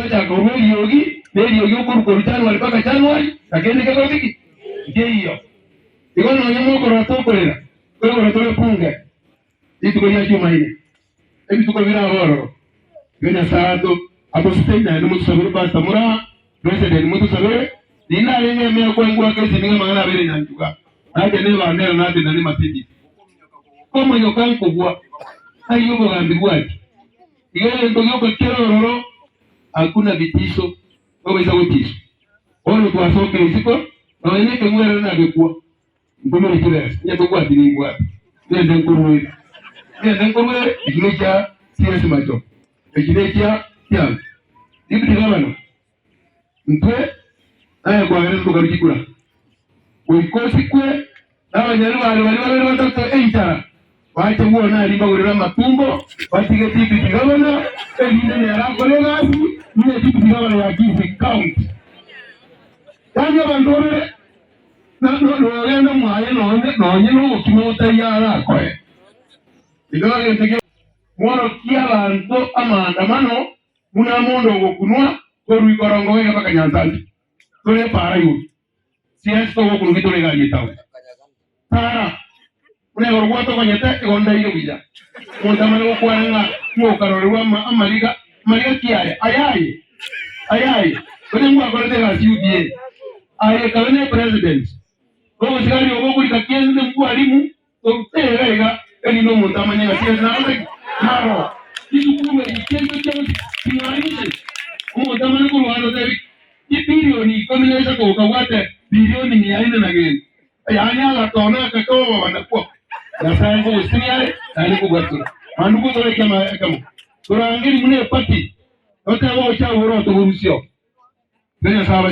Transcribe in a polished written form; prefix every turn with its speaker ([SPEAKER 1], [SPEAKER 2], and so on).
[SPEAKER 1] Tochaka korwa eriogi, na eriogi okorwa korwa January mpaka January, na kende kekorete ki? Nkeiyo. Igo nonya mokorora tokorera, koigoro tore bunge rituko ria Jumaine, ebituko birabe ororo. Igo Nyasae ato atosesenie naende motosabere Pastor Muraha, President motosabere, riria narenge emea kwengwaka esimi ng'a amang'ana abeire nyanchuga, nacha ne ebandera natenda ne Mercedes. Komonyoka nkogwa, ayio obogambi bwachia. Iga egento gioka kere ororo, hakuna vitisho, tobaisa gotiswa. Bono twasokire isiko, nonya nekeng'werero nagekwa, ntomere chibesa, onye tobwati nimbwate, ngende nkoruere, ngende nkoruere, eki nekia CS Machogu, eki nekia kiango. Deputy Governor, Intwe naye kwagerete tokarua chikura, goika osikwe nabanyari bare baria babere batato enchara, bache bwone aria mbagorere amatumbo, batige deputy governor, erinde nere akore egasi buna deputy governor ya Kisii County. Yaani abanto babere nogenda mwaye nonye nonye nobokima botaiyo arakoe. Igo egento kia mworokia abanto amaandamano Buna omonto ogokunwa korwa ikorongo goika mpaka nyansancha, tore epaara igoro, siensi togokunwa ki tore egari etaoni. Tara, buna igoro gwatokonyete, igo ndaire buya. Omonto amanye gokwana ng'a ng'okarorerwa ama amariga, amariga ki aya? Ayaye, ayaye, gose ngwakorete egasi UDA, aye kabe ne president, obosigari obo okorika kiense mbwarimu, Torute iga iga, erinde omonto amanye ng'a chiaye narote ki? Naro. Chisukuru echi chiaito chionsi ching'arise. Omonto amanye korwa ande otebi chibilioni ikomi na isato okabwate bilioni mia ine na gento. Yaani agatona akake oboba nakwo. Nyasae nkogosesenia are naende nkobwatura. Manduko tore ekemo ekemo. Torangeri buna epati, totebe ogochia abwo orotogorusia oo. Tiga Nyasae abasesenie.